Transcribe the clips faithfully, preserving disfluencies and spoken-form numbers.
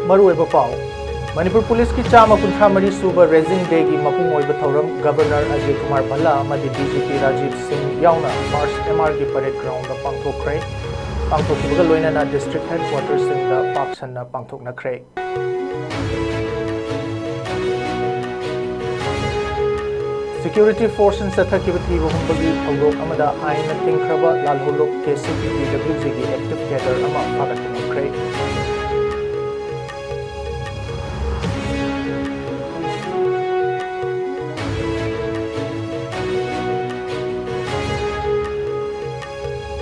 ꯃꯔꯨꯑꯣꯏꯕ ꯄꯥꯎ꯫ ꯃꯅꯤꯄꯨꯔ ꯄꯨꯂꯤꯁꯀꯤ ꯆꯥꯝꯃ ꯀꯨꯟꯊ꯭ꯔꯥ ꯃꯔꯤ ꯁꯨꯕ ꯔꯦꯖꯤꯡ ꯗꯦꯒꯤ ꯃꯄꯨꯡ ꯑꯣꯏꯕ ꯊꯧꯔꯝ ꯒꯕꯔꯅꯔ ꯑꯖꯌ ꯀꯨꯃꯥꯔ ꯚꯜꯂꯥ ꯑꯃꯗꯤ ꯗꯤ ꯖꯤ ꯄꯤ ꯔꯥꯖꯤꯕ ꯁꯤꯡ ꯌꯥꯎꯅ ꯐꯥꯔꯁ ꯑꯦꯝ ꯑꯥꯔꯒꯤ ꯄꯔꯦꯗ ꯒ꯭ꯔꯥꯎꯟꯗ ꯄꯥꯡꯊꯣꯛꯈ꯭ꯔꯦ꯫ ꯄꯥꯡꯊꯣꯛꯈꯤꯕꯒ ꯂꯣꯏꯅꯅ ꯗꯤꯁꯇ꯭ꯔꯤꯛ ꯍꯦꯗꯀ꯭ꯋꯥꯇꯔꯁꯤꯡꯗ ꯄꯥꯛ ꯁꯟꯅ ꯄꯥꯡꯊꯣꯛꯅꯈ꯭ꯔꯦ꯫ ꯁꯦꯀ꯭ꯌꯨꯔꯤꯇꯤ ꯐꯣꯔꯁꯁꯤꯡ ꯆꯠꯊꯈꯤꯕ ꯊꯤꯕ ꯍꯨꯝꯕꯒꯤ ꯊꯧꯗꯣꯛ ꯑꯃꯗ ꯑꯥꯏꯟꯅ ꯊꯤꯡꯈ꯭ꯔꯕ ꯂꯥꯜꯍꯧꯂꯨꯞ ꯀꯦ ꯁꯤ ꯄꯤ ꯄꯤ ꯗꯕ꯭ꯂꯤꯎ ꯖꯤꯒꯤ ꯑꯦꯛꯇꯤꯚ ꯀꯦꯗꯔ ꯑꯃ ꯐꯥꯒꯠꯄ ꯉꯝꯈ꯭ꯔꯦ꯫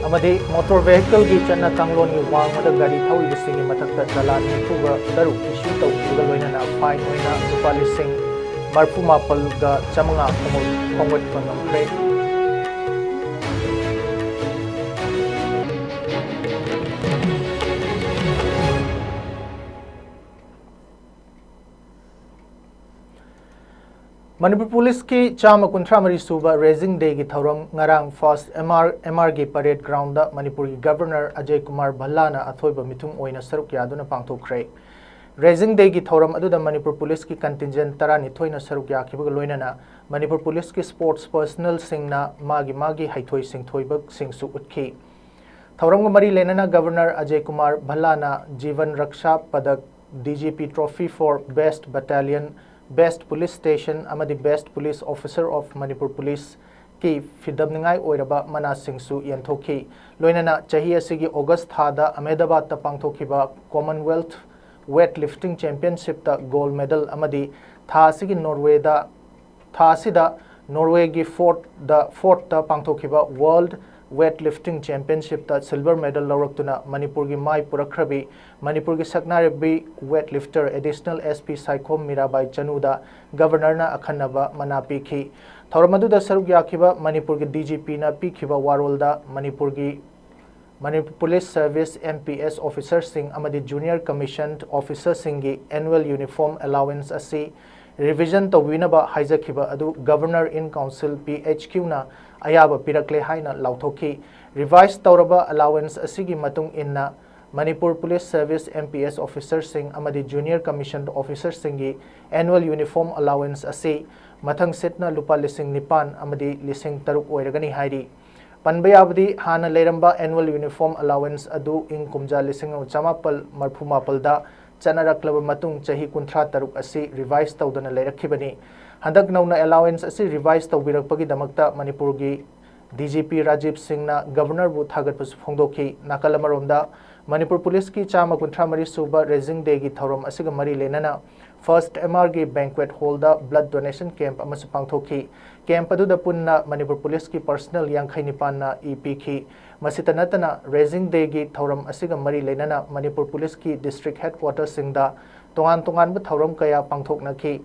ꯑꯃꯗꯤ ꯃꯣꯇꯣꯔ ꯚꯦꯍꯤꯀꯜꯒꯤ ꯆꯠꯅ ꯀꯥꯡꯂꯣꯟꯒꯤ ꯋꯥꯡꯃꯗ ꯒꯥꯔꯤ ꯊꯧꯔꯤꯕꯁꯤꯡꯒꯤ ꯃꯊꯛꯇ ꯆꯂꯥꯟ ꯅꯤꯐꯨꯒ ꯇꯔꯨꯛ ꯏꯁꯨ ꯇꯧꯈꯤꯕꯒ ꯂꯣꯏꯅꯅ ꯐꯥꯏꯟ ꯑꯣꯏꯅ ꯂꯨꯄꯥ ꯂꯤꯁꯤꯡ ꯃꯔꯤꯐꯨ ꯃꯥꯄꯜꯒ ꯆꯥꯃꯉꯥ ꯈꯣꯝꯒꯠꯄ ꯉꯝꯈ꯭ꯔꯦ꯫ ꯃꯅꯤꯄꯨꯔ ꯄꯨꯂꯤꯁꯀꯤ ꯆꯥꯝꯃ ꯀꯨꯟꯊ꯭ꯔꯥ ꯃꯔꯤ ꯁꯨꯕ ꯔꯦꯖꯤꯡ ꯗꯦꯒꯤ ꯊꯧꯔꯝ ꯉꯔꯥꯡ ꯐꯥꯔꯁ ꯑꯦꯝ ꯑꯥꯔ, ꯑꯦꯝ ꯑꯥꯔꯒꯤ ꯄꯔꯦꯗ ꯒ꯭ꯔꯥꯎꯟꯗ ꯃꯅꯤꯄꯨꯔꯒꯤ ꯒꯕꯔꯅꯔ ꯑꯖꯌ ꯀꯨꯃꯥꯔ ꯚꯜꯂꯥꯅ ꯑꯊꯣꯏꯕ ꯃꯤꯊꯨꯡ ꯑꯣꯏꯅ ꯁꯔꯨꯛ ꯌꯥꯗꯨꯅ ꯄꯥꯡꯊꯣꯛꯈ꯭ꯔꯦ꯫ ꯔꯦꯖꯤꯡ ꯗꯦꯒꯤ ꯊꯧꯔꯝ ꯑꯗꯨꯗ ꯃꯅꯤꯄꯨꯔ ꯄꯨꯂꯤꯁꯀꯤ ꯀꯟꯇꯤꯟꯖꯦꯟ ꯇꯔꯥꯅꯤꯊꯣꯏꯅ ꯁꯔꯨꯛ ꯌꯥꯈꯤꯕꯒ ꯂꯣꯏꯅꯅ ꯃꯅꯤꯄꯨꯔ ꯄꯨꯂꯤꯁꯀꯤ ꯁ꯭ꯄꯣꯔꯠꯁ ꯄꯔꯁꯅꯦꯜꯁꯤꯡꯅ ꯃꯥꯒꯤ ꯃꯥꯒꯤ ꯍꯩꯊꯣꯏ ꯁꯤꯡꯊꯣꯏꯕꯁꯤꯡꯁꯨ ꯎꯠꯈꯤ꯫ ꯊꯧꯔꯝꯒ ꯃꯔꯤ ꯂꯩꯅꯅ ꯒꯕꯔꯅꯔ ꯑꯖꯌ ꯀꯨꯃꯥꯔ ꯚꯜꯂꯥꯅ Jeevan Raksha Padak, D G P Trophy for Best Battalion, Best Police Station ꯑꯃꯗꯤ Best Police Officer of Manipur Police ꯀꯤ ꯐꯤꯗꯝꯅꯤꯡꯉꯥꯏ ꯑꯣꯏꯔꯕ ꯃꯅꯥꯁꯤꯡꯁꯨ ꯌꯦꯟꯊꯣꯛꯈꯤ꯫ ꯂꯣꯏꯅꯅ ꯆꯍꯤ ꯑꯁꯤꯒꯤ ꯑꯣꯒꯁ ꯊꯥꯗ ꯑꯍꯃꯦꯗꯕꯥꯗꯇ ꯄꯥꯡꯊꯣꯛꯈꯤꯕ ꯀꯣꯃꯟꯋꯦꯜꯊ ꯋꯦꯠ ꯂꯤꯐꯇꯤꯡ ꯆꯦꯝꯄꯤꯌꯟꯁꯤꯞꯇ ꯒꯣꯜꯗ ꯃꯦꯗꯜ ꯑꯃꯗꯤ ꯊꯥ ꯑꯁꯤꯒꯤ ꯅꯣꯔꯋꯦꯗ, ꯊꯥ ꯑꯁꯤꯗ ꯅꯣꯔꯋꯦꯒꯤ ꯐꯣꯔꯠꯗ, ꯐꯣꯔꯠꯇ ꯄꯥꯡꯊꯣꯛꯈꯤꯕ ꯋꯥꯔꯜꯗ ꯋꯦꯠ ꯂꯤꯐꯇꯤꯡ ꯆꯦꯝꯄꯤꯌꯟꯁꯤꯞꯇ ꯁꯤꯜꯚꯔ ꯃꯦꯗꯜ ꯂꯧꯔꯛꯇꯨꯅ ꯃꯅꯤꯄꯨꯔꯒꯤ ꯃꯥꯏ ꯄꯨꯔꯛꯈ꯭ꯔꯕꯤ ꯃꯅꯤꯄꯨꯔꯒꯤ ꯁꯛꯅꯥꯏꯔꯕꯤ weightlifter additional S P Saikhom Mirabai ꯆꯅꯨꯗ ꯒꯕꯔꯅꯔꯅ ꯑꯈꯟꯅꯕ ꯃꯅꯥ ꯄꯤꯈꯤ꯫ ꯊꯧꯔꯝ ꯑꯗꯨꯗ ꯁꯔꯨꯛ ꯌꯥꯈꯤꯕ ꯃꯅꯤꯄꯨꯔꯒꯤ ꯗꯤ ꯖꯤ ꯄꯤꯅ ꯄꯤꯈꯤꯕ ꯋꯥꯔꯣꯜꯗ ꯃꯅꯤꯄꯨꯔꯒꯤ, Manipur police service, M P S ꯑꯣꯐꯤꯁꯔꯁꯤꯡ ꯑꯃꯗꯤ ꯖꯨꯅꯤꯌꯔ ꯀꯃꯤꯁꯟ ꯑꯣꯐꯤꯁꯔꯁꯤꯡꯒꯤ ꯑꯦꯅꯨꯋꯦꯜ ꯌꯨꯅꯤꯐꯣꯔꯝ ꯑꯦꯂꯥꯋꯦꯟꯁ ꯑꯁꯤ ꯔꯤꯚꯤꯖꯟ ꯇꯧꯕꯤꯅꯕ ꯍꯥꯏꯖꯈꯤꯕ ꯑꯗꯨ governor in council, P H ꯀ꯭ꯌꯨꯅ ꯑꯌꯥꯕ ꯄꯤꯔꯛꯂꯦ ꯍꯥꯏꯅ ꯂꯥꯎꯊꯣꯛꯈꯤ꯫ ꯔꯤꯚꯥꯏꯁ ꯇꯧꯔꯕ ꯑꯦꯂꯥꯋꯦꯟꯁ ꯑꯁꯤꯒꯤ ꯃꯇꯨꯡ ꯏꯟꯅ Manipur police service, M P S officerꯁꯤꯡ ꯑꯃꯗꯤ ꯖꯨꯅꯤꯌꯔ ꯀꯃꯤꯁꯟ ꯑꯣꯐꯤꯁꯔꯁꯤꯡꯒꯤ annual uniform allowance ꯑꯁꯤ ꯃꯊꯪ ꯁꯤꯠꯅ ꯂꯨꯄꯥ ꯂꯤꯁꯤꯡ ꯅꯤꯄꯥꯟ ꯑꯃꯗꯤ ꯂꯤꯁꯤꯡ ꯇꯔꯨꯛ ꯑꯣꯏꯔꯒꯅꯤ ꯍꯥꯏꯔꯤ꯫ ꯄꯟꯕ ꯌꯥꯕꯗꯤ, ꯍꯥꯟꯅ ꯂꯩꯔꯝꯕ annual uniform allowance ꯑꯗꯨ ꯏꯪ ꯀꯨꯝꯖꯥ ꯂꯤꯁꯤꯡ ꯑꯃ ꯆꯃꯥꯄꯜ ꯃꯔꯐꯨ ꯃꯥꯄꯜꯗ ꯆꯠꯅꯔꯛꯂꯕ ꯃꯇꯨꯡ, ꯆꯍꯤ ꯀꯨꯟꯊ꯭ꯔꯥ ꯇꯔꯨꯛ ꯑꯁꯤ revise ꯇꯧꯗꯅ ꯂꯩꯔꯛꯈꯤꯕꯅꯤ꯫ ꯍꯟꯗꯛ ꯅꯧꯅ allowance ꯑꯁꯤ revise ꯇꯧꯕꯤꯔꯛꯄꯒꯤꯗꯃꯛꯇ ꯃꯅꯤꯄꯨꯔꯒꯤ D G P ꯔꯥꯖꯤꯕ ꯁꯤꯡꯅ Governorꯕꯨ ꯊꯥꯒꯠꯄꯁꯨ ꯐꯣꯡꯗꯣꯛꯈꯤ꯫ ꯅꯥꯀꯜ ꯑꯃꯔꯣꯝꯗ, ꯃꯅꯤꯄꯨꯔ ꯄꯨꯂꯤꯁꯀꯤ ꯆꯥꯝꯃ ꯀꯨꯟꯊ꯭ꯔꯥ ꯃꯔꯤ ꯁꯨꯕ Raising Dayꯒꯤ ꯊꯧꯔꯝ ꯑꯁꯤꯒ ꯃꯔꯤ ꯂꯩꯅꯅ First M Rꯒꯤ banquet hallꯗ blood donation camp ꯑꯃꯁꯨ ꯄꯥꯡꯊꯣꯛꯈꯤ꯫ Camp ꯑꯗꯨꯗ ꯄꯨꯟꯅ ꯃꯅꯤꯄꯨꯔ ꯄꯨꯂꯤꯁꯀꯤ personnel ꯌꯥꯡꯈꯩ ꯅꯤꯄꯥꯟꯅ ꯏ ꯄꯤꯈꯤ꯫ ꯃꯁꯤꯇ ꯅꯠꯇꯅ, Raising Dayꯒꯤ ꯊꯧꯔꯝ ꯑꯁꯤꯒ ꯃꯔꯤ ꯂꯩꯅꯅ ꯃꯅꯤꯄꯨꯔ ꯄꯨꯂꯤꯁꯀꯤ district headquarterꯁꯤꯡꯗ ꯇꯣꯉꯥꯟ ꯇꯣꯉꯥꯟꯕ ꯊꯧꯔꯝ ꯀꯌꯥ ꯄꯥꯡꯊꯣꯛꯅꯈꯤ꯫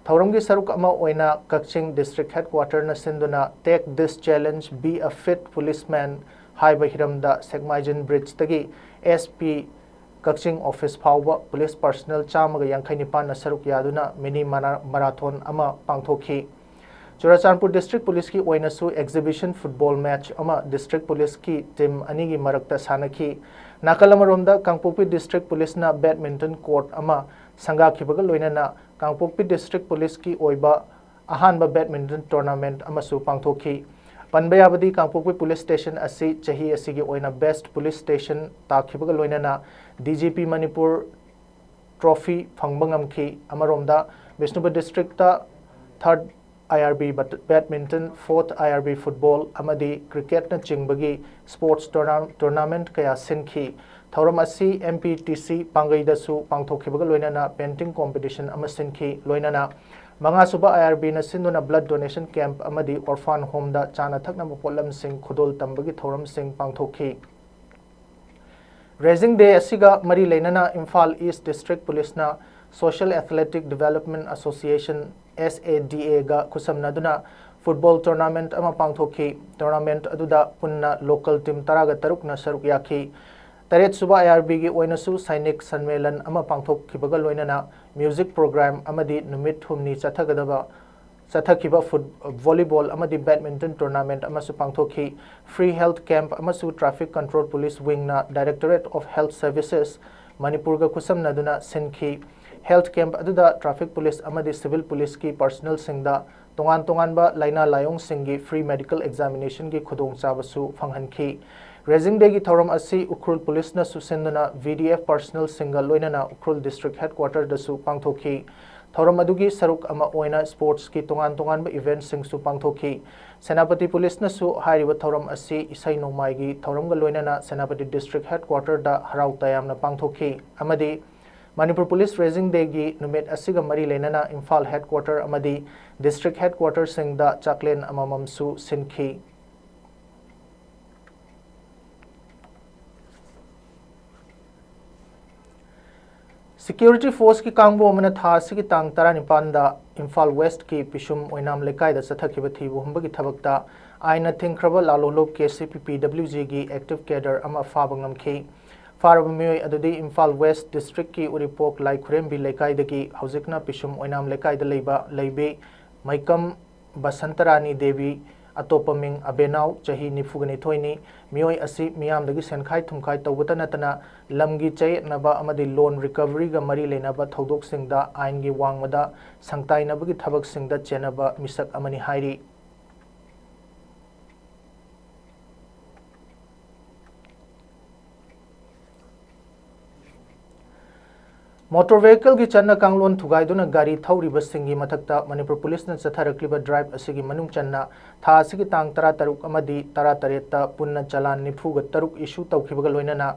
ꯊꯧꯔꯝꯒꯤ ꯁꯔꯨꯛ ꯑꯃ ꯑꯣꯏꯅ ꯀꯛꯆꯤꯡ district headquarterꯅ ꯁꯤꯟꯗꯨꯅ Take This Challenge, Be a Fit Policeman ꯍꯥꯏꯕ ꯍꯤꯔꯝꯗ ꯁꯦꯛꯃꯥꯏꯖꯤꯟ bridgeꯇꯒꯤ S P ꯀꯛꯆꯤꯡ office ꯐꯥꯎꯕ ꯄꯨꯂꯤꯁ personnel ꯆꯥꯝꯃꯒ ꯌꯥꯡꯈꯩ ꯅꯤꯄꯥꯟꯅ ꯁꯔꯨꯛ ꯌꯥꯗꯨꯅ mini mara-, marathon ꯑꯃ ꯄꯥꯡꯊꯣꯛꯈꯤ꯫ ꯆꯨꯔꯥꯆꯥꯟꯄꯨꯔ district ꯄꯨꯂꯤꯁꯀꯤ ꯑꯣꯏꯅꯁꯨ exhibition football match ꯑꯃ district ꯄꯨꯂꯤꯁꯀꯤ team ꯑꯅꯤꯒꯤ ꯃꯔꯛꯇ ꯁꯥꯟꯅꯈꯤ꯫ ꯅꯥꯀꯜ ꯑꯃꯔꯣꯝꯗ, ꯀꯥꯡꯄꯣꯛꯄꯤ district ꯄꯨꯂꯤꯁꯅ badminton court ꯑꯃ ꯁꯪꯒꯥꯈꯤꯕꯒ ꯂꯣꯏꯅꯅ ꯀꯥꯡꯄꯣꯛꯄꯤ district ꯄꯨꯂꯤꯁꯀꯤ ꯑꯣꯏꯕ ꯑꯍꯥꯟꯕ badminton tournament ꯑꯃꯁꯨ ꯄꯥꯡꯊꯣꯛꯈꯤ꯫ ꯄꯟꯕ ꯌꯥꯕꯗꯤ, ꯀꯥꯡꯄꯣꯛꯄꯤ police station ꯑꯁꯤ ꯆꯍꯤ ꯑꯁꯤꯒꯤ ꯑꯣꯏꯅ best police station ꯇꯥꯈꯤꯕꯒ ꯂꯣꯏꯅꯅ D G P Manipur trophy ꯐꯪꯕ ꯉꯝꯈꯤ꯫ ꯑꯃꯔꯣꯝꯗ, Bishnupur districtꯇ third I R B bad-, badminton, fourth I R B football ꯑꯃꯗꯤ cricketꯅꯆꯤꯡꯕꯒꯤ sports tourna-, tournament ꯀꯌꯥ ꯁꯤꯟꯈꯤ꯫ ꯊꯧꯔꯝ ꯑꯁꯤ M P T C ꯄꯥꯡꯒꯩꯗꯁꯨ ꯄꯥꯡꯊꯣꯛꯈꯤꯕꯒ ꯂꯣꯏꯅꯅ painting competition ꯑꯃ ꯁꯤꯟꯈꯤ꯫ ꯂꯣꯏꯅꯅ ꯃꯉꯥꯁꯨꯕ I R Bꯅ ꯁꯤꯟꯗꯨꯅ blood donation camp ꯑꯃꯗꯤ orphan homeꯗ ꯆꯥꯅ ꯊꯛꯅꯕ ꯄꯣꯠꯂꯝꯁꯤꯡ ꯈꯨꯗꯣꯜ ꯇꯝꯕꯒꯤ ꯊꯧꯔꯝꯁꯤꯡ ꯄꯥꯡꯊꯣꯛꯈꯤ꯫ Raising Day ꯑꯁꯤꯒ ꯃꯔꯤ ꯂꯩꯅꯅ Imphal East District Policeꯅ Social Athletic Development Association, S A D Aꯒ ꯈꯨꯠꯁꯝꯅꯗꯨꯅ football tournament ꯑꯃ ꯄꯥꯡꯊꯣꯛꯈꯤ꯫ Tournament ꯑꯗꯨꯗ ꯄꯨꯟꯅ local team ꯇꯔꯥꯒ ꯇꯔꯨꯛꯅ ꯁꯔꯨꯛ ꯌꯥꯈꯤ꯫ ꯇꯔꯦꯠꯁꯨꯕ I R Bꯒꯤ ꯑꯣꯏꯅꯁꯨ ꯁꯥꯏꯅꯤꯛ ꯁꯟꯃꯦꯂꯟ ꯑꯃ ꯄꯥꯡꯊꯣꯛꯈꯤꯕꯒ ꯂꯣꯏꯅꯅ music program ꯑꯃꯗꯤ ꯅꯨꯃꯤꯠ ꯍꯨꯝꯅꯤ ꯆꯠꯊꯒꯗꯕ ꯆꯠꯊꯈꯤꯕ ꯐꯨꯠ ꯚꯣꯂꯤꯕꯣꯜ ꯑꯃꯗꯤ ꯕꯦꯗꯃꯤꯟꯇꯟ ꯇꯣꯔꯅꯥꯃꯦꯟꯠ ꯑꯃꯁꯨ ꯄꯥꯡꯊꯣꯛꯈꯤ꯫ ꯐ꯭ꯔꯤ ꯍꯦꯜꯊ ꯀꯦꯝꯞ ꯑꯃꯁꯨ ꯇ꯭ꯔꯥꯐꯤꯛ ꯀꯟꯇ꯭ꯔꯣꯜ ꯄꯨꯂꯤꯁ ꯋꯤꯡꯅ ꯗꯥꯏꯔꯦꯛꯇꯣꯔꯦꯠ ꯑꯣꯐ ꯍꯦꯜꯊ ꯁꯔꯚꯤꯁꯦꯁ ꯃꯅꯤꯄꯨꯔꯒ ꯈꯨꯠꯁꯝꯅꯗꯨꯅ ꯁꯤꯟꯈꯤ꯫ ꯍꯦꯜꯊ ꯀꯦꯝꯞ ꯑꯗꯨꯗ ꯇ꯭ꯔꯥꯐꯤꯛ ꯄꯨꯂꯤꯁ ꯑꯃꯗꯤ ꯁꯤꯚꯤꯜ ꯄꯨꯂꯤꯁꯀꯤ ꯄꯔꯁꯅꯦꯜꯁꯤꯡꯗ ꯇꯣꯉꯥꯟ ꯇꯣꯉꯥꯟꯕ ꯂꯥꯏꯅꯥ ꯂꯥꯏꯑꯣꯡꯁꯤꯡꯒꯤ ꯐ꯭ꯔꯤ ꯃꯦꯗꯤꯀꯦꯜ ꯑꯦꯛꯖꯥꯃꯤꯅꯦꯁꯟꯒꯤ ꯈꯨꯗꯣꯡꯆꯥꯕꯁꯨ ꯐꯪꯍꯟꯈꯤ꯫ ꯔꯦꯖꯤꯡ ꯗꯦꯒꯤ ꯊꯧꯔꯝ ꯑꯁꯤ ꯎꯈ꯭ꯔꯨꯜ ꯄꯨꯂꯤꯁꯅꯁꯨ ꯁꯤꯟꯗꯨꯅ ꯚꯤ ꯗꯤ ꯑꯦꯐ ꯄꯔꯁꯅꯦꯜꯁꯤꯡꯒ ꯂꯣꯏꯅꯅ ꯎꯈ꯭ꯔꯨꯜ ꯗꯤꯁꯇ꯭ꯔꯤꯛ ꯍꯦꯗꯀ꯭ꯋꯥꯇꯔꯗꯁꯨ ꯄꯥꯡꯊꯣꯛꯈꯤ꯫ ꯊꯧꯔꯝ ꯑꯗꯨꯒꯤ ꯁꯔꯨꯛ ꯑꯃ ꯑꯣꯏꯅ ꯁ꯭ꯄꯣꯔꯠꯁꯀꯤ ꯇꯣꯉꯥꯟ ꯇꯣꯉꯥꯟꯕ ꯏꯚꯦꯟꯠꯁꯤꯡꯁꯨ ꯄꯥꯡꯊꯣꯛꯈꯤ꯫ ꯁꯦꯅꯥꯄꯇꯤ ꯄꯨꯂꯤꯁꯅꯁꯨ ꯍꯥꯏꯔꯤꯕ ꯊꯧꯔꯝ ꯑꯁꯤ ꯏꯁꯩ ꯅꯣꯡꯃꯥꯏꯒꯤ ꯊꯧꯔꯝꯒ ꯂꯣꯏꯅꯅ ꯁꯦꯅꯥꯄꯇꯤ ꯗꯤꯁꯇ꯭ꯔꯤꯛ ꯍꯦꯗꯀ꯭ꯋꯥꯇꯔꯗ ꯍꯔꯥꯎ ꯇꯌꯥꯝꯅ ꯄꯥꯡꯊꯣꯛꯈꯤ ꯑꯃꯗꯤ ꯃꯅꯤꯄꯨꯔ ꯄꯨꯂꯤꯁ ꯔꯦꯖꯤꯡ ꯗꯦꯒꯤ ꯅꯨꯃꯤꯠ ꯑꯁꯤꯒ ꯃꯔꯤ ꯂꯩꯅꯅ ꯏꯝꯐꯥꯜ ꯍꯦꯗꯀ꯭ꯋꯥꯇꯔ ꯑꯃꯗꯤ ꯗꯤꯁꯇ꯭ꯔꯤꯛ ꯍꯦꯗꯀ꯭ꯋꯥꯇꯔꯁꯤꯡꯗ ꯆꯥꯛꯂꯦꯟ ꯑꯃꯃꯝꯁꯨ ꯁꯤꯟꯈꯤ꯫ ꯁꯦꯀ꯭ꯌꯨꯔꯤꯇꯤ ꯐꯣꯔꯁꯀꯤ ꯀꯥꯡꯕꯨ ꯑꯃꯅ ꯊꯥ ꯑꯁꯤꯒꯤ ꯇꯥꯡ ꯇꯔꯥꯅꯤꯄꯥꯟꯗ ꯏꯝꯐꯥꯜ ꯋꯦꯁ꯭ꯠꯀꯤ ꯄꯤꯁꯨꯝ ꯑꯣꯏꯅꯥꯝ ꯂꯩꯀꯥꯏꯗ ꯆꯠꯊꯈꯤꯕ ꯊꯤꯕ ꯍꯨꯝꯕꯒꯤ ꯊꯕꯛꯇ ꯑꯥꯏꯟꯅ ꯊꯤꯡꯈ꯭ꯔꯕ ꯂꯥꯂꯣꯡꯂꯨꯞ ꯀꯦ ꯁꯤ ꯄꯤ ꯄꯤ ꯗꯕ꯭ꯂꯤꯎ ꯖꯤꯒꯤ ꯑꯦꯛꯇꯤꯚ ꯀꯦꯗꯔ ꯑꯃ ꯐꯥꯕ ꯉꯝꯈꯤ꯫ ꯐꯥꯔꯕ ꯃꯤꯑꯣꯏ ꯑꯗꯨꯗꯤ ꯏꯝꯐꯥꯜ ꯋꯦꯁ꯭ꯠ ꯗꯤꯁꯇ꯭ꯔꯤꯛꯀꯤ ꯎꯔꯤꯄꯣꯛ ꯂꯥꯏꯈꯨꯔꯦꯝꯕꯤ ꯂꯩꯀꯥꯏꯗꯒꯤ ꯍꯧꯖꯤꯛꯅ ꯄꯤꯁꯨꯝ ꯑꯣꯏꯅꯥꯝ ꯂꯩꯀꯥꯏꯗ ꯂꯩꯕ ꯂꯩꯕꯤ ꯃꯩꯀꯝ ꯕꯁꯟꯇꯔꯥꯅꯤ ꯗꯦꯕꯤ, ꯑꯇꯣꯞꯄ ꯃꯤꯡ ꯑꯕꯦꯅꯥꯎ, ꯆꯍꯤ ꯅꯤꯐꯨꯒ ꯅꯤꯊꯣꯏꯅꯤ꯫ ꯃꯤꯑꯣꯏ ꯑꯁꯤ ꯃꯤꯌꯥꯝꯗꯒꯤ ꯁꯦꯟꯈꯥꯏ ꯊꯨꯝꯈꯥꯏ ꯇꯧꯕꯇ ꯅꯠꯇꯅ ꯂꯝꯒꯤ ꯆꯌꯦꯠꯅꯕ ꯑꯃꯗꯤ ꯂꯣꯟ ꯔꯤꯀꯚꯔꯤꯒ ꯃꯔꯤ ꯂꯩꯅꯕ ꯊꯧꯗꯣꯛꯁꯤꯡꯗ ꯑꯥꯏꯟꯒꯤ ꯋꯥꯡꯃꯗ ꯁꯪꯇꯥꯏꯅꯕꯒꯤ ꯊꯕꯛꯁꯤꯡꯗ ꯆꯦꯟꯅꯕ ꯃꯤꯁꯛ ꯑꯃꯅꯤ ꯍꯥꯏꯔꯤ꯫ ꯃꯣꯇꯣꯔ ꯚꯦꯍꯤꯀꯜꯒꯤ ꯆꯠꯅ ꯀꯥꯡꯂꯣꯟ ꯊꯨꯒꯥꯏꯗꯨꯅ ꯒꯥꯔꯤ ꯊꯧꯔꯤꯕꯁꯤꯡꯒꯤ ꯃꯊꯛꯇ ꯃꯅꯤꯄꯨꯔ ꯄꯨꯂꯤꯁꯅ ꯆꯠꯊꯔꯛꯂꯤꯕ ꯗ꯭ꯔꯥꯏꯚ ꯑꯁꯤꯒꯤ ꯃꯅꯨꯡ ꯆꯟꯅ ꯊꯥ ꯑꯁꯤꯒꯤ ꯇꯥꯡ ꯇꯔꯥꯇꯔꯨꯛ ꯑꯃꯗꯤ ꯇꯔꯥꯇꯔꯦꯠꯇ ꯄꯨꯟꯅ ꯆꯂꯥꯟ ꯅꯤꯐꯨꯒ ꯇꯔꯨꯛ ꯏꯁꯨ ꯇꯧꯈꯤꯕꯒ ꯂꯣꯏꯅꯅ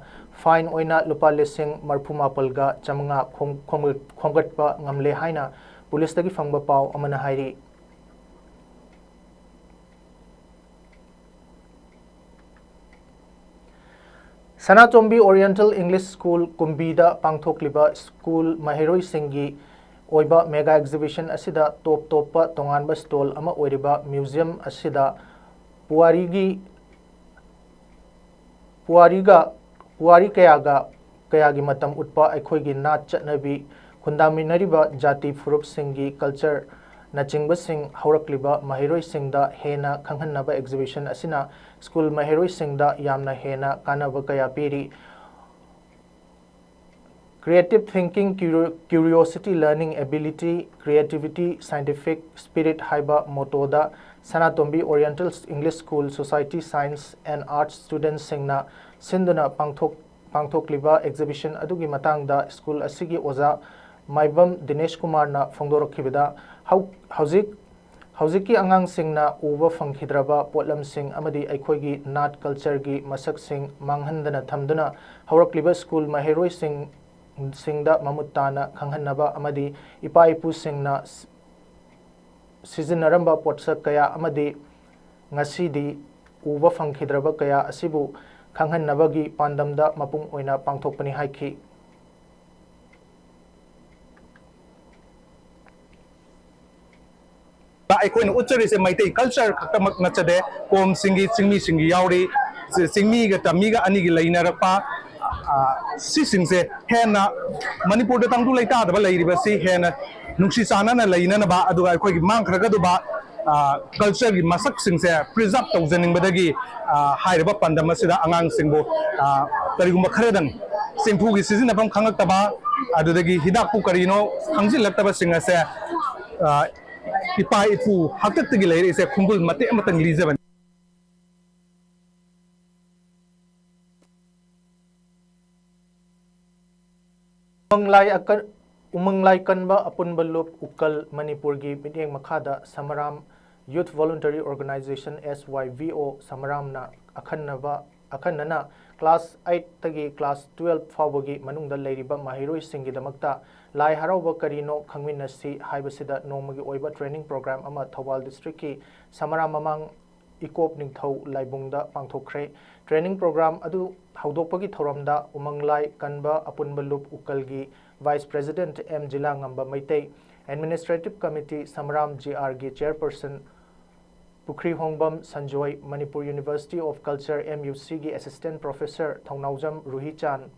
ꯐꯥꯏꯟ ꯑꯣꯏꯅ ꯂꯨꯄꯥ ꯂꯤꯁꯤꯡ ꯃꯔꯤꯐꯨ ꯃꯥꯄꯜꯒ ꯆꯥꯃꯉꯥ ꯈꯣꯝ-, ꯈꯣꯝꯒꯠ-, ꯈꯣꯝꯒꯠꯄ ꯉꯝꯂꯦ ꯍꯥꯏꯅ ꯄꯨꯂꯤꯁꯇꯒꯤ ꯐꯪꯕ ꯄꯥꯎ ꯑꯃꯅ ꯍꯥꯏꯔꯤ꯫ ꯁꯅꯥꯇꯣꯝꯕꯤ ꯑꯣꯔꯤꯌꯦꯟꯇꯦꯜ ꯏꯪꯂꯤꯁ ꯁ꯭ꯀꯨꯜ ꯀꯨꯝꯕꯤꯗ ꯄꯥꯡꯊꯣꯛꯂꯤꯕ ꯁ꯭ꯀꯨꯜ ꯃꯍꯩꯔꯣꯏꯁꯤꯡꯒꯤ ꯑꯣꯏꯕ ꯃꯦꯒꯥ ꯑꯦꯛꯖꯤꯕꯤꯁꯟ ꯑꯁꯤꯗ ꯇꯣꯞ ꯇꯣꯞꯄ ꯇꯣꯉꯥꯟꯕ ꯁ꯭ꯇꯣꯜ ꯑꯃ ꯑꯣꯏꯔꯤꯕ ꯃ꯭ꯌꯨꯖꯤꯌꯝ ꯑꯁꯤꯗ ꯄꯨꯋꯥꯔꯤꯒꯤ, ꯄꯨꯋꯥꯔꯤꯒ, ꯄꯨꯋꯥꯔꯤ ꯀꯌꯥꯒ, ꯀꯌꯥꯒꯤ ꯃꯇꯝ ꯎꯠꯄ ꯑꯩꯈꯣꯏꯒꯤ ꯅꯥꯠ ꯆꯠꯅꯕꯤ, ꯈꯨꯟꯗꯥꯃꯤꯟꯅꯔꯤꯕ ꯖꯥꯇꯤ ꯐꯨꯔꯨꯞꯁꯤꯡꯒꯤ ꯀꯜꯆꯔ, ꯅꯆꯤꯡꯕꯁꯤꯡ ꯍꯧꯔꯛꯂꯤꯕ ꯃꯍꯩꯔꯣꯏꯁꯤꯡꯗ ꯍꯦꯟꯅ ꯈꯪꯍꯟꯅꯕ exhibition ꯑꯁꯤꯅ ꯁ꯭ꯀꯨꯜ ꯃꯍꯩꯔꯣꯏꯁꯤꯡꯗ ꯌꯥꯝꯅ ꯍꯦꯟꯅ ꯀꯥꯟꯅꯕ ꯀꯌꯥ ꯄꯤꯔꯤ꯫ Creative thinking, curio- curiosity, learning ability, creativity, scientific spirit ꯍꯥꯏꯕ ꯃꯣꯇꯣꯗ ꯁꯅꯥꯇꯣꯝꯕꯤ Oriental English School Society Science and Arts students ꯁꯤꯡꯅ ꯁꯤꯟꯗꯨꯅ ꯄꯥꯡꯊꯣꯛ ꯄꯥꯡꯊꯣꯛꯂꯤꯕ exhibition ꯑꯗꯨꯒꯤ ꯃꯇꯥꯡꯗ ꯁ꯭ꯀꯨꯜ ꯑꯁꯤꯒꯤ ꯑꯣꯖꯥ ꯃꯥꯏꯕꯝ ꯗꯤꯅꯦꯁ ꯀꯨꯃꯥꯔꯅ ꯐꯣꯡꯗꯣꯔꯛꯈꯤꯕꯗ, ꯍꯧ- ꯍꯧꯖꯤꯛ ꯍꯧꯖꯤꯛꯀꯤ ꯑꯉꯥꯡꯁꯤꯡꯅ ꯎꯕ ꯐꯪꯈꯤꯗ꯭ꯔꯕ ꯄꯣꯠꯂꯝꯁꯤꯡ ꯑꯃꯗꯤ ꯑꯩꯈꯣꯏꯒꯤ ꯅꯥꯠ culture ꯒꯤ ꯃꯁꯛꯁꯤꯡ ꯃꯥꯡꯍꯟꯗꯅ ꯊꯝꯗꯨꯅ ꯍꯧꯔꯛꯂꯤꯕ ꯁ꯭ꯀꯨꯜ ꯃꯍꯩꯔꯣꯏꯁꯤꯡ ꯁꯤꯡꯗ ꯃꯃꯨꯠ ꯇꯥꯅ ꯈꯪꯍꯟꯅꯕ ꯑꯃꯗꯤ ꯏꯄꯥ ꯏꯄꯨꯁꯤꯡꯅ ꯁꯤꯖꯤꯟꯅꯔꯝꯕ ꯄꯣꯠꯁꯛ ꯀꯌꯥ ꯑꯃꯗꯤ ꯉꯁꯤꯗꯤ ꯎꯕ ꯐꯪꯈꯤꯗ꯭ꯔꯕ ꯀꯌꯥ ꯑꯁꯤꯕꯨ ꯈꯪꯍꯟꯅꯕꯒꯤ ꯄꯥꯟꯗꯝꯗ ꯃꯄꯨꯡ ꯑꯣꯏꯅ ꯄꯥꯡꯊꯣꯛꯄꯅꯤ ꯍꯥꯏꯈꯤ꯫ ꯑꯩꯈꯣꯏꯅ ꯎꯠꯆꯔꯤꯁꯦ ꯃꯩꯇꯩ culture ꯈꯛꯇꯃꯛ ꯅꯠꯆꯗꯦ, ꯀꯣꯝꯁꯤꯡꯒꯤ, ꯆꯤꯡꯃꯤꯁꯤꯡꯒꯤ ꯌꯥꯎꯔꯤ, ꯆꯤꯡꯃꯤꯒ ꯇꯝꯃꯤꯒ ꯑꯅꯤꯒꯤ ꯂꯩꯅꯔꯛꯄ, ꯑ, ꯁꯤꯁꯤꯡꯁꯦ ꯍꯦꯟꯅ ꯃꯅꯤꯄꯨꯔꯗ ꯇꯪꯗꯨ ꯂꯩꯇꯥꯗꯕ ꯂꯩꯔꯤꯕꯁꯤ ꯍꯦꯟꯅ ꯅꯨꯡꯁꯤ ꯆꯥꯟꯅꯅ ꯂꯩꯅꯅꯕ, ꯑꯗꯨꯒ ꯑꯩꯈꯣꯏꯒꯤ ꯃꯥꯡꯈ꯭ꯔꯒꯗꯕ, ꯑ, culture ꯒꯤ ꯃꯁꯛꯁꯤꯡꯁꯦ preserve ꯇꯧꯖꯅꯤꯡꯕꯗꯒꯤ, ꯑ, ꯍꯥꯏꯔꯤꯕ ꯄꯥꯟꯗꯝ ꯑꯁꯤꯗ ꯑꯉꯥꯡꯁꯤꯡꯕꯨ, ꯑ, ꯀꯔꯤꯒꯨꯝꯕ ꯈꯔꯗꯪ ꯆꯦꯡꯐꯨꯒꯤ ꯁꯤꯖꯤꯟꯅꯐꯝ ꯈꯪꯂꯛꯇꯕ, ꯑꯗꯨꯗꯒꯤ ꯍꯤꯗꯥꯛꯄꯨ ꯀꯔꯤꯅꯣ ꯈꯪꯖꯤꯜꯂꯛꯇꯕꯁꯤꯡ ꯑꯁꯦ, ꯑ, ꯏꯄꯥ ꯏꯄꯨ ꯍꯥꯛꯇꯛꯇꯒꯤ ꯂꯩꯔꯛꯏꯁꯦ ꯈꯨꯡꯒꯨꯜ ꯃꯇꯦꯛ ꯑꯃꯇꯪ ꯂꯤꯖꯕꯅꯤ꯫ ꯎꯃꯪ ꯂꯥꯏ ꯑꯀꯟ-, ꯎꯃꯪ ꯂꯥꯏ ꯀꯟꯕ ꯑꯄꯨꯟꯕ ꯂꯨꯞ ꯎꯀꯜ ꯃꯅꯤꯄꯨꯔꯒꯤ ꯃꯤꯠꯌꯦꯡ ꯃꯈꯥꯗ ꯁꯃꯔꯥꯝ Youth Voluntary Organization, S Y V O, ꯁꯃꯔꯥꯝꯅ ꯑꯈꯟꯅꯕ, ꯑꯈꯟꯅꯅ class eight ꯇꯒꯤ class twelve ꯐꯥꯎꯕꯒꯤ ꯃꯅꯨꯡꯗ ꯂꯩꯔꯤꯕ ꯃꯍꯩꯔꯣꯏꯁꯤꯡꯒꯤꯗꯃꯛꯇ ꯂꯥꯏ ꯍꯔꯥꯎꯕ ꯀꯔꯤꯅꯣ ꯈꯪꯃꯤꯟꯅꯁꯤ ꯍꯥꯏꯕꯁꯤꯗ ꯅꯣꯡꯃꯒꯤ ꯑꯣꯏꯕ training program ꯑꯃ ꯊꯧꯕꯥꯜ district ꯀꯤ ꯁꯃꯔꯥꯝ ꯃꯃꯥꯡ ꯏꯀꯣꯞ ꯅꯤꯡꯊꯧ ꯂꯥꯏꯕꯨꯡꯗ ꯄꯥꯡꯊꯣꯛꯈ꯭ꯔꯦ꯫ Training program ꯑꯗꯨ ꯍꯧꯗꯣꯛꯄꯒꯤ ꯊꯧꯔꯝꯗ ꯎꯃꯪ ꯂꯥꯏ ꯀꯟꯕ ꯑꯄꯨꯟꯕ ꯂꯨꯞ ꯎꯀꯜꯒꯤ Vice President M ꯖꯤꯂꯥꯉꯝꯕ Meitei, Administrative Committee ꯁꯃꯔꯥꯝ G R ꯒꯤ Chairperson ꯄꯨꯈ꯭ꯔꯤꯍꯣꯡꯕꯝ Sanjoy, Manipur University of Culture, M U C ꯒꯤ Assistant Professor Thounaojam ꯔꯨꯍꯤꯆꯥꯟ,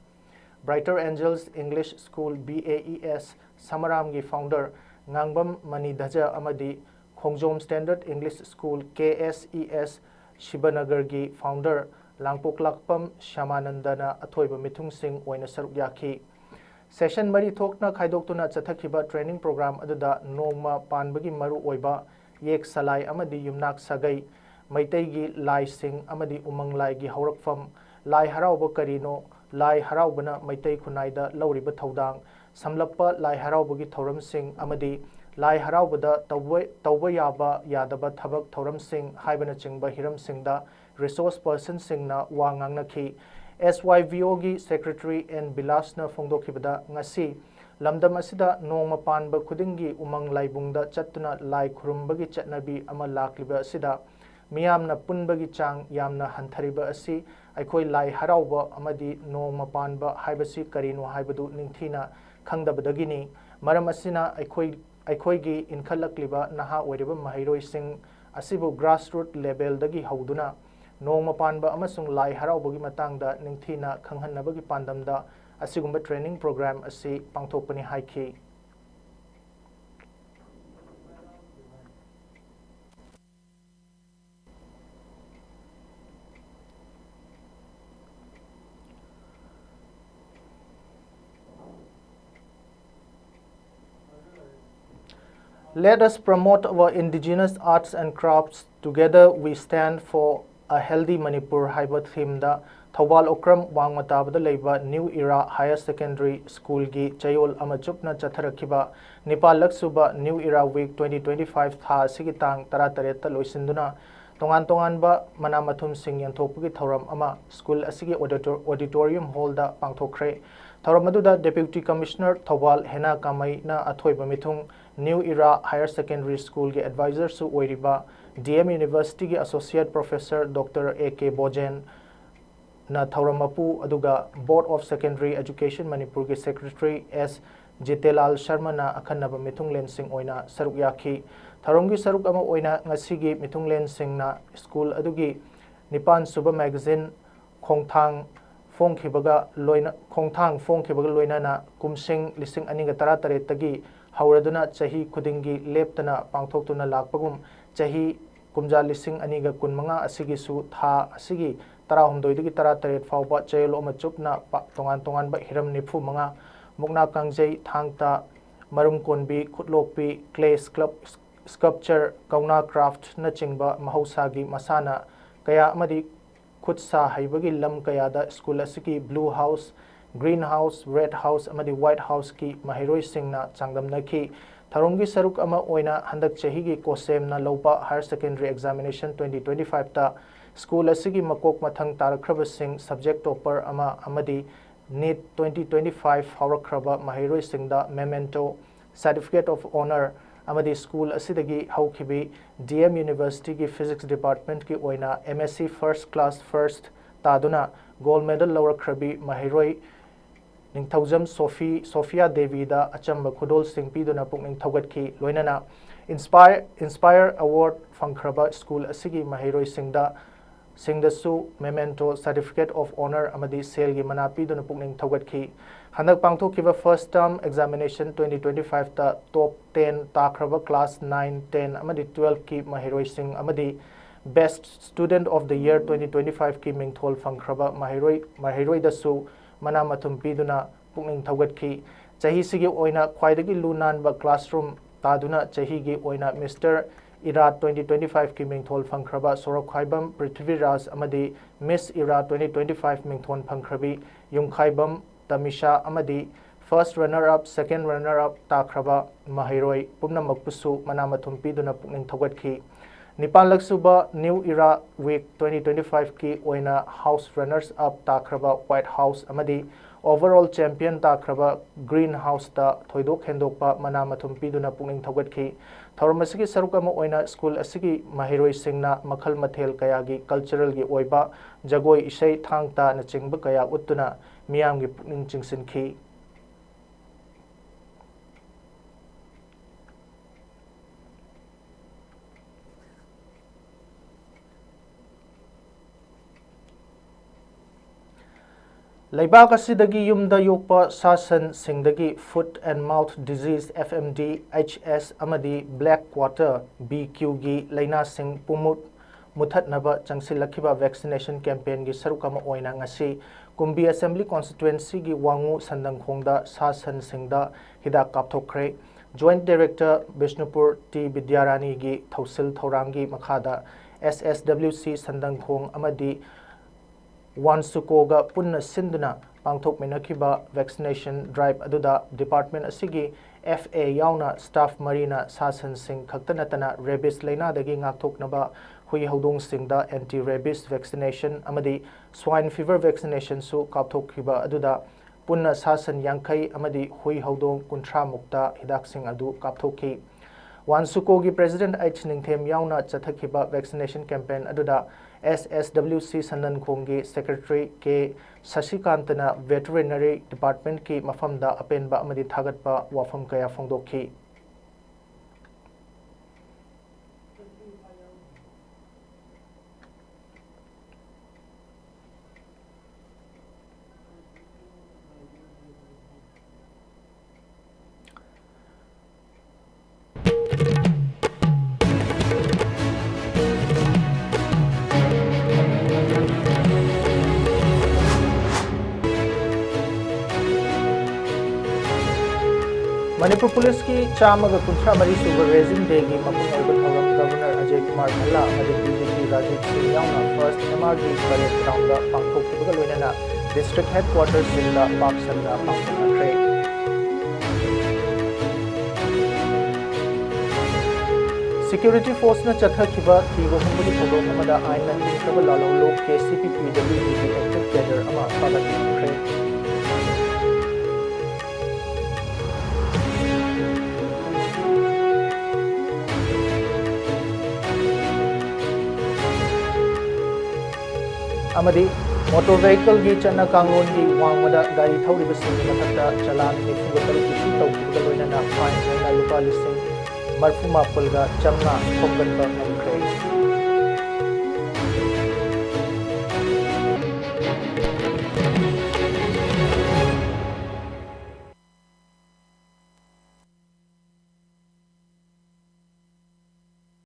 Brighter Angels English School, B A E S, ꯁꯃꯔꯥꯝꯒꯤ founder ꯉꯥꯡꯕꯝ ꯃꯅꯤꯙꯖ ꯑꯃꯗꯤ ꯈꯣꯡꯖꯣꯝ Standard English School, K S E S, ꯁꯤꯕꯅꯒꯔꯒꯤ founder ꯂꯥꯡꯄꯣꯛꯂꯥꯛꯄꯝ ꯁ꯭ꯌꯥꯃꯥꯅꯟꯗꯅ ꯑꯊꯣꯏꯕ ꯃꯤꯊꯨꯡꯁꯤꯡ ꯑꯣꯏꯅ ꯁꯔꯨꯛ ꯌꯥꯈꯤ꯫ Session ꯃꯔꯤ ꯊꯣꯛꯅ ꯈꯥꯏꯗꯣꯛꯇꯨꯅ ꯆꯠꯊꯈꯤꯕ training program ꯑꯗꯨꯗ ꯅꯣꯡꯃ ꯄꯥꯟꯕꯒꯤ ꯃꯔꯨꯑꯣꯏꯕ, ꯌꯦꯛ ꯁꯂꯥꯏ ꯑꯃꯗꯤ ꯌꯨꯝꯅꯥꯛ ꯁꯥꯒꯩ, ꯃꯩꯇꯩꯒꯤ ꯂꯥꯏꯁꯤꯡ ꯑꯃꯗꯤ ꯎꯃꯪ ꯂꯥꯏꯒꯤ ꯍꯧꯔꯛꯐꯝ, ꯂꯥꯏ ꯍꯔꯥꯎꯕ ꯀꯔꯤꯅꯣ, ꯂꯥꯏ ꯍꯔꯥꯎꯕꯅ ꯃꯩꯇꯩ ꯈꯨꯟꯅꯥꯏꯗ ꯂꯧꯔꯤꯕ ꯊꯧꯗꯥꯡ, ꯁꯝꯂꯞꯄ ꯂꯥꯏ ꯍꯔꯥꯎꯕꯒꯤ ꯊꯧꯔꯝꯁꯤꯡ ꯑꯃꯗꯤ ꯂꯥꯏ ꯍꯔꯥꯎꯕꯗ ꯇꯧꯕ, ꯇꯧꯕ ꯌꯥꯕ ꯌꯥꯗꯕ ꯊꯕꯛ ꯊꯧꯔꯝꯁꯤꯡ ꯍꯥꯏꯕꯅꯆꯤꯡꯕ ꯍꯤꯔꯝꯁꯤꯡꯗ resource personꯁꯤꯡꯅ ꯋꯥ ꯉꯥꯡꯅꯈꯤ꯫ S Y V Oꯒꯤ Secretary N ꯕꯤꯂꯥꯁꯅ ꯐꯣꯡꯗꯣꯛꯈꯤꯕꯗ, ꯉꯁꯤ ꯂꯝꯗꯝ ꯑꯁꯤꯗ ꯅꯣꯡꯃ ꯄꯥꯟꯕ ꯈꯨꯗꯤꯡꯒꯤ ꯎꯃꯪ ꯂꯥꯏꯕꯨꯡꯗ ꯆꯠꯇꯨꯅ ꯂꯥꯏ ꯈꯨꯔꯨꯝꯕꯒꯤ ꯆꯠꯅꯕꯤ ꯑꯃ ꯂꯥꯛꯂꯤꯕ ꯑꯁꯤꯗ ꯃꯤꯌꯥꯝꯅ ꯄꯨꯟꯕꯒꯤ ꯆꯥꯡ ꯌꯥꯝꯅ ꯍꯟꯊꯔꯤꯕ ꯑꯁꯤ ꯑꯩꯈꯣꯏ ꯂꯥꯏ ꯍꯔꯥꯎꯕ ꯑꯃꯗꯤ ꯅꯣꯡꯃ ꯄꯥꯟꯕ ꯍꯥꯏꯕꯁꯤ ꯀꯔꯤꯅꯣ ꯍꯥꯏꯕꯗꯨ ꯅꯤꯡꯊꯤꯅ ꯈꯪꯗꯕꯗꯒꯤꯅꯤ꯫ ꯃꯔꯝ ꯑꯁꯤꯅ ꯑꯩꯈꯣꯏ, ꯑꯩꯈꯣꯏꯒꯤ ꯏꯟꯈꯠꯂꯛꯂꯤꯕ ꯅꯍꯥ ꯑꯣꯏꯔꯤꯕ ꯃꯍꯩꯔꯣꯏꯁꯤꯡ ꯑꯁꯤꯕꯨ grassroot levelꯗꯒꯤ ꯍꯧꯗꯨꯅ ꯅꯣꯡꯃ ꯄꯥꯟꯕ ꯑꯃꯁꯨꯡ ꯂꯥꯏ ꯍꯔꯥꯎꯕꯒꯤ ꯃꯇꯥꯡꯗ ꯅꯤꯡꯊꯤꯅ ꯈꯪꯍꯟꯅꯕꯒꯤ ꯄꯥꯟꯗꯝꯗ ꯑꯁꯤꯒꯨꯝꯕ training program ꯑꯁꯤ ꯄꯥꯡꯊꯣꯛꯄꯅꯤ ꯍꯥꯏꯈꯤ꯫ Let us promote our indigenous arts and crafts. Together we stand for a healthy Manipur ꯍꯥꯏꯕ themeꯗ ꯊꯧꯕꯥꯜ ꯑꯣꯀ꯭ꯔꯝ ꯋꯥꯡꯃ ꯇꯥꯕꯗ ꯂꯩꯕ New Era Higher Secondary Schoolꯒꯤ ꯆꯌꯣꯜ ꯑꯃ ꯆꯨꯞꯅ ꯆꯠꯊꯔꯛꯈꯤꯕ ꯅꯤꯄꯥꯜꯂꯛ ꯁꯨꯕ New Era Week twenty twenty-five ꯊꯥ ꯑꯁꯤꯒꯤ ꯇꯥꯡ ꯇꯔꯥꯇꯔꯦꯠꯇ ꯂꯣꯏꯁꯤꯟꯗꯨꯅ, ꯇꯣꯉꯥꯟ ꯇꯣꯉꯥꯟꯕ ꯃꯅꯥ ꯃꯊꯨꯝꯁꯤꯡ ꯌꯦꯟꯊꯣꯛꯄꯒꯤ ꯊꯧꯔꯝ ꯑꯃ school ꯑꯁꯤꯒꯤ auditor-, auditorium hallꯗ ꯄꯥꯡꯊꯣꯛꯈ꯭ꯔꯦ꯫ ꯊꯧꯔꯝ ꯑꯗꯨꯗ Deputy Commissioner ꯊꯧꯕꯥꯜ ꯍꯦꯅꯥ ꯀꯥꯃꯩꯅ ꯑꯊꯣꯏꯕ ꯃꯤꯊꯨꯡ, New Era Higher Secondary Schoolꯒꯤ advisorꯁꯨ ꯑꯣꯏꯔꯤꯕ D M Universityꯒꯤ Associate Professor Doctor A K ꯕꯣꯖꯦꯟ, ꯅ ꯊꯧꯔꯝ ꯃꯄꯨ, ꯑꯗꯨꯒ Board of Secondary Education ꯃꯅꯤꯄꯨꯔꯒꯤ Secretary S ꯖꯤꯇꯦꯂꯥꯜ ꯁꯔꯃꯅ ꯑꯈꯟꯅꯕ ꯃꯤꯊꯨꯡꯂꯦꯟꯁꯤꯡ ꯑꯣꯏꯅ ꯁꯔꯨꯛ ꯌꯥꯈꯤ꯫ ꯊꯧꯔꯝꯒꯤ ꯁꯔꯨꯛ ꯑꯃ ꯑꯣꯏꯅ ꯉꯁꯤꯒꯤ ꯃꯤꯊꯨꯡꯂꯦꯟꯁꯤꯡꯅ school ꯑꯗꯨꯒꯤ ꯅꯤꯄꯥꯟ ꯁꯨꯕ magazine ꯈꯣꯡꯊꯥꯡ ꯐꯣꯡꯈꯤꯕꯒ ꯂꯣꯏꯅ-, ꯈꯣꯡꯊꯥꯡ ꯐꯣꯡꯈꯤꯕꯒ ꯂꯣꯏꯅꯅ ꯀꯨꯝꯁꯤꯡ ꯂꯤꯁꯤꯡ ꯑꯅꯤꯒ ꯇꯔꯥꯇꯔꯦꯠꯇꯒꯤ ꯍꯧꯔꯗꯨꯅ ꯆꯍꯤ ꯈꯨꯗꯤꯡꯒꯤ ꯂꯦꯞꯇꯅ ꯄꯥꯡꯊꯣꯛꯇꯨꯅ ꯂꯥꯛꯄꯒꯨꯝ, ꯆꯍꯤ ꯀꯨꯝꯖꯥ ꯂꯤꯁꯤꯡ ꯑꯅꯤꯒ ꯀꯨꯟꯃꯉꯥ ꯑꯁꯤꯒꯤꯁꯨ ꯊꯥ ꯑꯁꯤꯒꯤ ꯇꯔꯥꯍꯨꯝꯗꯣꯏꯗꯒꯤ ꯇꯔꯥꯇꯔꯦꯠ ꯐꯥꯎꯕ ꯆꯌꯣꯜ ꯑꯃ ꯆꯨꯞꯅ ꯄ-, ꯇꯣꯉꯥꯟ ꯇꯣꯉꯥꯟꯕ ꯍꯤꯔꯝ ꯅꯤꯐꯨ ꯃꯉꯥ, ꯃꯨꯛꯅꯥ ꯀꯥꯡꯖꯩ, ꯊꯥꯡ ꯇꯥ, ꯃꯔꯨꯝ ꯀꯣꯟꯕꯤ, ꯈꯨꯠꯂꯣꯛꯄꯤ, clay sculp-, sculpture, ꯀꯧꯅꯥ craft ꯅꯆꯤꯡꯕ ꯃꯍꯧꯁꯥꯒꯤ ꯃꯁꯥꯟꯅ ꯀꯌꯥ ꯑꯃꯗꯤ ꯈꯨꯠ ꯁꯥ ꯍꯩꯕꯒꯤ ꯂꯝ ꯀꯌꯥꯗ ꯁ꯭ꯀꯨꯜ ꯑꯁꯤꯒꯤ Blue House, Green House, Red House ꯑꯃꯗꯤ White Houseꯀꯤ ꯃꯍꯩꯔꯣꯏꯁꯤꯡꯅ ꯆꯥꯡꯗꯝꯅꯈꯤ꯫ ꯊꯧꯔꯝꯒꯤ ꯁꯔꯨꯛ ꯑꯃ ꯑꯣꯏꯅ ꯍꯟꯗꯛ ꯆꯍꯤꯒꯤ COHSEMꯅ ꯂꯧꯕ Higher Secondary Examination twenty twenty-fiveꯇ ꯁ꯭ꯀꯨꯜ ꯑꯁꯤꯒꯤ ꯃꯀꯣꯛ ꯃꯊꯪ ꯇꯥꯔꯛꯈ꯭ꯔꯕꯁꯤꯡ subject topper ꯑꯃ ꯑꯃꯗꯤ NEET twenty twenty-five ꯐꯥꯎꯔꯛꯈ꯭ꯔꯕ ꯃꯍꯩꯔꯣꯏꯁꯤꯡꯗ memento, Certificate of Honour ꯑꯃꯗꯤ ꯁ꯭ꯀꯨꯜ ꯑꯁꯤꯗꯒꯤ ꯍꯧꯈꯤꯕꯤ DM Universityꯒꯤ Physics Departmentꯀꯤ ꯑꯣꯏꯅ MSc First Class First ꯇꯥꯗꯨꯅ gold medal ꯂꯧꯔꯛꯈ꯭ꯔꯕꯤ ꯃꯍꯩꯔꯣꯏ ꯅꯤꯡꯊꯧꯖꯝ ꯁꯣꯐꯤ, ꯁꯣꯐꯤꯌꯥ ꯗꯦꯕꯤꯗ ꯑꯆꯝꯕ ꯈꯨꯗꯣꯜꯁꯤꯡ ꯄꯤꯗꯨꯅ ꯄꯨꯛꯅꯤꯡ ꯊꯧꯒꯠꯈꯤ꯫ ꯂꯣꯏꯅꯅ Inspire, Inspire Award ꯐꯪꯈ꯭ꯔꯕ ꯁ꯭ꯀꯨꯜ ꯑꯁꯤꯒꯤ ꯃꯍꯩꯔꯣꯏꯁꯤꯡꯗ, ꯁꯤꯡꯗꯁꯨ memento, Certificate of Honour ꯑꯃꯗꯤ ꯁꯦꯜꯒꯤ ꯃꯅꯥ ꯄꯤꯗꯨꯅ ꯄꯨꯛꯅꯤꯡ ꯊꯧꯒꯠꯈꯤ꯫ ꯍꯟꯗꯛ ꯄꯥꯡꯊꯣꯛꯈꯤꯕ First Term Examination twenty twenty-fiveꯇ top ten ꯇꯥꯈ꯭ꯔꯕ class nine, ten ꯑꯃꯗꯤ twelveꯀꯤ ꯃꯍꯩꯔꯣꯏꯁꯤꯡ ꯑꯃꯗꯤ Best Student of the Year twenty twenty-fiveꯀꯤ ꯃꯤꯡꯊꯣꯜ ꯐꯪꯈ꯭ꯔꯕ ꯃꯍꯩꯔꯣꯏ, ꯃꯍꯩꯔꯣꯏꯗꯁꯨ ꯃꯅꯥ ꯃꯊꯨꯝ ꯄꯤꯗꯨꯅ ꯄꯨꯛꯅꯤꯡ ꯊꯧꯒꯠꯈꯤ꯫ ꯆꯍꯤꯁꯤꯒꯤ ꯑꯣꯏꯅ ꯈ꯭ꯋꯥꯏꯗꯒꯤ ꯂꯨ ꯅꯥꯟꯕ classroom ꯇꯥꯗꯨꯅ ꯆꯍꯤꯒꯤ ꯑꯣꯏꯅ Mister Era twenty twenty-fiveꯀꯤ ꯃꯤꯡꯊꯣꯜ ꯐꯪꯈ꯭ꯔꯕ ꯁꯣꯔꯣꯛꯈꯥꯏꯕꯝ ꯄ꯭ꯔꯤꯊꯤꯕꯤꯔꯥꯖ ꯑꯃꯗꯤ Miss Era twenty twenty-five ꯃꯤꯡꯊꯣꯜ ꯐꯪꯈ꯭ꯔꯕꯤ ꯌꯨꯝꯈꯥꯏꯕꯝ ꯇꯃꯤꯁꯥ ꯑꯃꯗꯤ first runner up, second runner up ꯇꯥꯈ꯭ꯔꯕ ꯃꯍꯩꯔꯣꯏ ꯄꯨꯝꯅꯃꯛꯄꯨꯁꯨ ꯃꯅꯥ ꯃꯊꯨꯝ ꯄꯤꯗꯨꯅ ꯄꯨꯛꯅꯤꯡ ꯊꯧꯒꯠꯈꯤ꯫ ꯅꯤꯄꯥꯟꯂꯛꯁꯨꯕ New Era Week twenty twenty-fiveꯀꯤ ꯑꯣꯏꯅ house runners up ꯇꯥꯈ꯭ꯔꯕ White House ꯑꯃꯗꯤ overall champion ꯇꯥꯈ꯭ꯔꯕ Green Houseꯇ ꯊꯣꯏꯗꯣꯛ ꯍꯦꯟꯗꯣꯛꯄ ꯃꯅꯥ ꯃꯊꯨꯝ ꯄꯤꯗꯨꯅ ꯄꯨꯛꯅꯤꯡ ꯊꯧꯒꯠꯈꯤ꯫ ꯊꯧꯔꯝ ꯑꯁꯤꯒꯤ ꯁꯔꯨꯛ ꯑꯃ ꯑꯣꯏꯅ ꯁ꯭ꯀꯨꯜ ꯑꯁꯤꯒꯤ ꯃꯍꯩꯔꯣꯏꯁꯤꯡꯅ ꯃꯈꯜ ꯃꯊꯦꯜ ꯀꯌꯥꯒꯤ culturalꯒꯤ ꯑꯣꯏꯕ ꯖꯒꯣꯏ, ꯏꯁꯩ, ꯊꯥꯡ ꯇꯥꯅꯆꯤꯡꯕ ꯀꯌꯥ ꯎꯠꯇꯨꯅ ꯃꯤꯌꯥꯝꯒꯤ ꯄꯨꯛꯅꯤꯡ ꯆꯤꯡꯁꯤꯟꯈꯤ꯫ ꯂꯩꯕꯥꯛ ꯑꯁꯤꯗꯒꯤ ꯌꯨꯝꯗ ꯌꯣꯛꯄ ꯁꯥ ꯁꯟꯁꯤꯡꯗꯒꯤ Foot and Mouth Disease, F M D H S, ꯑꯃꯗꯤ Black Quarter, B Q, ꯒꯤ ꯂꯥꯏꯅꯥꯁꯤꯡ ꯄꯨꯝꯃꯨꯠ ꯃꯨꯊꯠꯅꯕ ꯆꯪꯁꯤꯜꯂꯛꯈꯤꯕ vaccination campaign ꯒꯤ ꯁꯔꯨꯛ ꯑꯃ ꯑꯣꯏꯅ ꯉꯁꯤ ꯀꯨꯝꯕꯤ Assembly Constituency ꯒꯤ ꯋꯥꯉꯨ ꯁꯟꯗꯪꯈꯣꯡꯗ ꯁꯥ ꯁꯟꯁꯤꯡꯗ ꯍꯤꯗꯥꯛ ꯀꯥꯞꯊꯣꯛꯈ꯭ꯔꯦ꯫ Joint Director ꯕꯤꯁꯅꯨꯄꯨꯔ ꯇꯤ ꯕꯤꯗ꯭ꯌꯥꯔꯥꯅꯤꯒꯤ ꯊꯧꯁꯤꯜ ꯊꯧꯔꯥꯡꯒꯤ ꯃꯈꯥꯗ S S W C ꯁꯟꯗꯪꯈꯣꯡ ꯑꯃꯗꯤ ꯋꯥꯟꯁꯨꯀꯣꯒ ꯄꯨꯟꯅ ꯁꯤꯟꯗꯨꯅ ꯄꯥꯡꯊꯣꯛꯃꯤꯟꯅꯈꯤꯕ vaccination drive ꯑꯗꯨꯗ department ꯑꯁꯤꯒꯤ F A ꯌꯥꯎꯅ staff ꯃꯔꯤꯅ ꯁꯥ ꯁꯟꯁꯤꯡ ꯈꯛꯇ ꯅꯠꯇꯅ rabies ꯂꯥꯏꯅꯥꯗꯒꯤ ꯉꯥꯛꯊꯣꯛꯅꯕ ꯍꯨꯏ ꯍꯧꯗꯣꯡꯁꯤꯡꯗ anti rabies vaccination ꯑꯃꯗꯤ swine fever vaccination ꯁꯨ ꯀꯥꯞꯊꯣꯛꯈꯤꯕ ꯑꯗꯨꯗ ꯄꯨꯟꯅ ꯁꯥ ꯁꯟ ꯌꯥꯡꯈꯩ ꯑꯃꯗꯤ ꯍꯨꯏ ꯍꯧꯗꯣꯡ ꯀꯨꯟꯊ꯭ꯔꯥ ꯃꯨꯛꯇ ꯍꯤꯗꯥꯛꯁꯤꯡ ꯑꯗꯨ ꯀꯥꯞꯊꯣꯛꯈꯤ꯫ ꯋꯥꯟꯁꯨꯀꯣꯒꯤ President H ꯅꯤꯡꯊꯦꯝ ꯌꯥꯎꯅ ꯆꯠꯊꯈꯤꯕ vaccination campaign ꯑꯗꯨꯗ S S W C ꯁꯟꯗꯟꯈꯣꯡꯒꯤ Secretary K ꯁꯁꯤꯀꯥꯟꯇꯅ Veterinary Department ꯀꯤ ꯃꯐꯝꯗ ꯑꯄꯦꯟꯕ ꯑꯃꯗꯤ ꯊꯥꯒꯠꯄ ꯋꯥꯐꯝ ꯀꯌꯥ ꯐꯣꯡꯗꯣꯛꯈꯤ꯫ ꯃꯅꯤꯄꯨꯔ ꯄꯨꯂꯤꯁꯀꯤ ꯆꯥꯝꯃꯒ ꯀꯨꯟꯊ꯭ꯔꯥ ꯃꯔꯤ ꯁꯨꯕ Raising Day ꯒꯤ ꯃꯄꯨꯡ ꯑꯣꯏꯕ ꯊꯧꯔꯝ Governor ꯑꯖꯌ ꯀꯨꯃꯥꯔ ꯚꯜꯂꯥ ꯑꯃꯗꯤ D G P ꯔꯥꯖꯤꯕ ꯁꯤꯡ ꯌꯥꯎꯅ First M R ꯒꯤ parade ground ꯗ ꯄꯥꯡꯊꯣꯛꯈꯤꯕꯒ ꯂꯣꯏꯅꯅ district headquarters ꯁꯤꯡꯗ ꯄꯥꯛ ꯁꯟꯅ ꯄꯥꯡꯊꯣꯛꯅꯈ꯭ꯔꯦ꯫ Security force ꯅ ꯆꯠꯊꯈꯤꯕ ꯊꯤꯕ ꯍꯨꯝꯕꯒꯤ ꯊꯧꯗꯣꯛ ꯑꯃꯗ ꯑꯥꯏꯟꯅ ꯊꯤꯡꯈ꯭ꯔꯕ ꯂꯥꯜꯍꯧꯂꯨꯞ K C P P W D ꯒꯤ active cadre ꯑꯃ ꯐꯥꯒꯠꯄꯤꯈ꯭ꯔꯦ꯫ ꯑꯃꯗꯤ motor vehicle ꯒꯤ ꯆꯠꯅ ꯀꯥꯡꯂꯣꯟꯒꯤ ꯋꯥꯡꯃꯗ ꯒꯥꯔꯤ ꯊꯧꯔꯤꯕꯁꯤꯡꯒꯤ ꯃꯊꯛꯇ ꯆꯂꯥꯟ ꯅꯤꯐꯨꯒ ꯇꯔꯨꯛ issue ꯇꯧꯈꯤꯕꯒ ꯂꯣꯏꯅꯅ fine ꯑꯣꯏꯅ ꯂꯨꯄꯥ ꯂꯤꯁꯤꯡ ꯃꯔꯤꯐꯨ ꯃꯥꯄꯜꯒ ꯆꯥꯝꯃꯉꯥ ꯈꯣꯝꯒꯠꯄ ꯉꯝꯈ꯭ꯔꯦ꯫